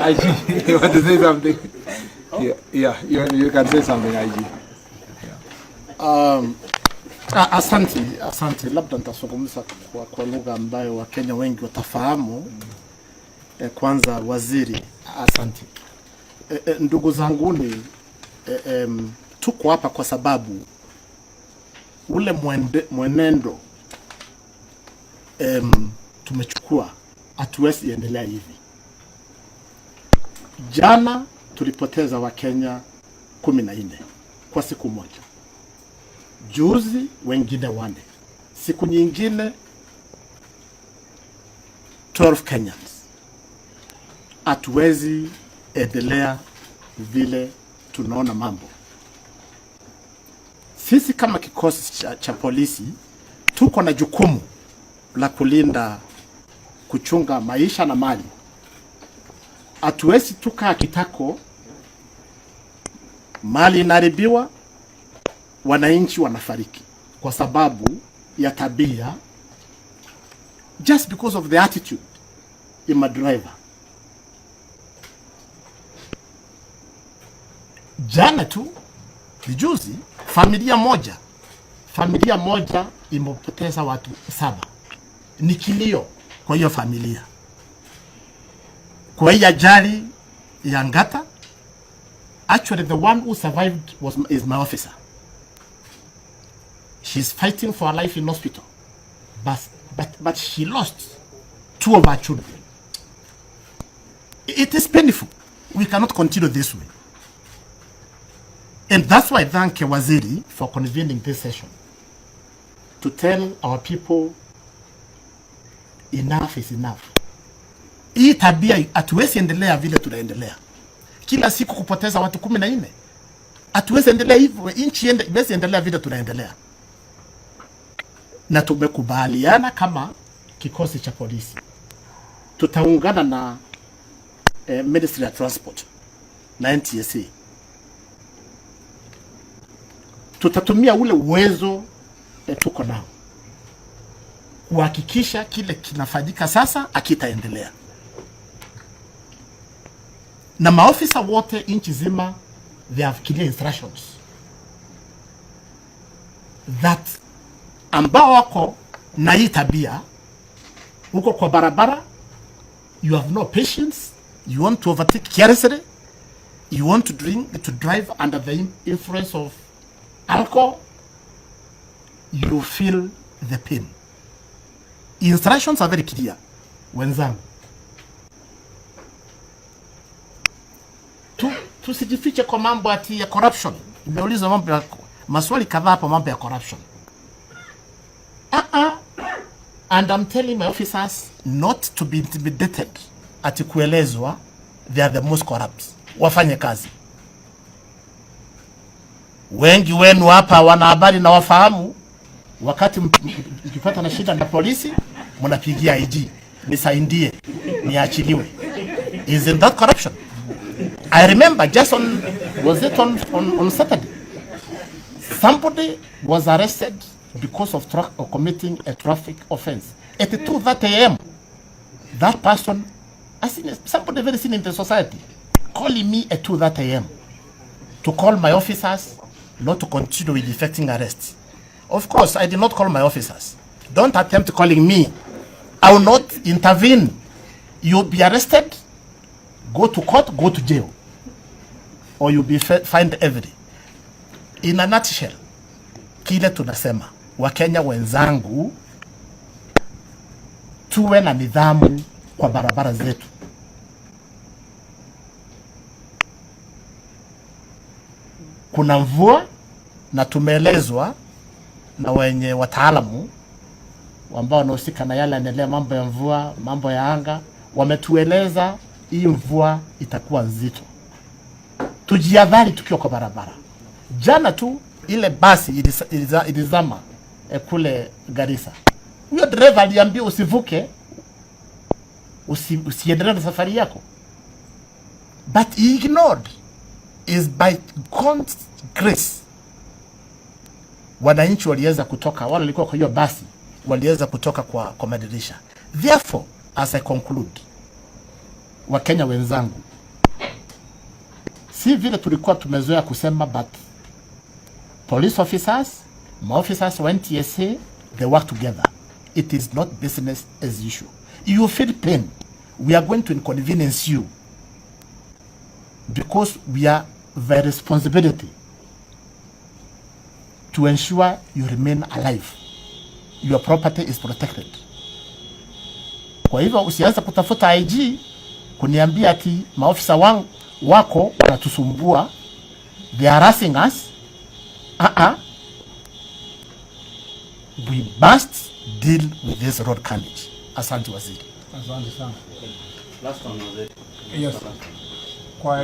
IG, you want to say something? Yeah, you can say something, IG. Asante, asante. Labda nitazungumza kwa lugha ambayo Wakenya wengi watafahamu. Kwanza waziri, asante. Ndugu zanguni, tuko hapa kwa sababu ule mwenendo tumechukua, hatuwezi endelea hivi. Jana tulipoteza Wakenya 14 kwa siku moja, juzi wengine 4, siku nyingine 12 Kenyans. Hatuwezi endelea vile tunaona mambo. Sisi kama kikosi cha polisi tuko na jukumu la kulinda, kuchunga maisha na mali. Hatuwezi tukaa kitako, mali inaharibiwa, wananchi wanafariki kwa sababu ya tabia, just because of the attitude in a driver. Jana tu ni juzi, familia moja imepoteza watu 7. Ni kilio kwa hiyo familia. Kwa hii ajali ya Ngata, actually the one who survived is my officer. She's fighting for her life in hospital. But she lost 2 of her children. It is painful. We cannot continue this way. And that's why I thank Waziri for convening this session, to tell our people enough is enough. Hii tabia hatuwezi endelea vile tunaendelea. Kila siku kupoteza watu 14. Hatuwezi endelea hivyo, nchi haiwezi endelea vile tunaendelea. Na tumekubaliana kama kikosi cha polisi tutaungana na Ministry of Transport na NTSA. Tutatumia ule uwezo tuko nao kuhakikisha kile kinafanyika sasa hakitaendelea. Na maofisa wote nchi zima, they have clear instructions that ambao wako na hii tabia huko kwa barabara, you have no patience, you want to overtake carelessly, you want to drink, to drive under the influence of alcohol, you feel the pain. Instructions are very clear, wenzangu. Tusijifiche kwa mambo ati ya corruption. Nimeulizwa mambo ya maswali kadhaa hapa, mambo ya corruption. And I'm telling my officers not to be intimidated ati kuelezwa they are the most corrupt. Wafanye kazi. Wengi wenu hapa wana habari na wafahamu, wakati mkipata na shida na polisi mnapigia IG, nisaidie niachiliwe. Isn't that corruption? I remember just on, was it on, on, on Saturday, somebody was arrested because of or committing a traffic offense at 2:30 a.m. That person, I seen somebody very seen in the society, calling me at 2:30 a.m. to call my officers not to continue with effecting arrests. Of course, I did not call my officers. Don't attempt calling me. I will not intervene. You'll be arrested, go to court, go to jail, or you'll be fined every. In a nutshell, kile tunasema, Wakenya wenzangu, tuwe na nidhamu kwa barabara zetu. Kuna mvua na tumeelezwa na wenye wataalamu ambao wanahusika na yale yanaendelea, mambo ya mvua, mambo ya anga, wametueleza hii mvua itakuwa nzito. Tujiadhari tukiwa kwa barabara. Jana tu ile basi ilizama kule Garissa. Huyo dereva aliambiwa usivuke, usiendelee na safari yako. But he ignored. Is by God's grace wananchi waliweza kutoka, wale walikuwa kwa hiyo basi waliweza kutoka kwa madirisha. Therefore, as I conclude, Wakenya wenzangu, Si vile tulikuwa tumezoea kusema, but police officers, maofficers wa NTSA, they work together. It is not business as usual. You feel pain. We are going to inconvenience you because we are the responsibility to ensure you remain alive. Your property is protected. Kwa hivyo usianze kutafuta IG kuniambia ati maofisa wangu wako wanatusumbua, they are harassing us. Uh-uh. We must deal with this road carnage. Asante, waziri. Asante sana. Last one, was it? Yes. Kwa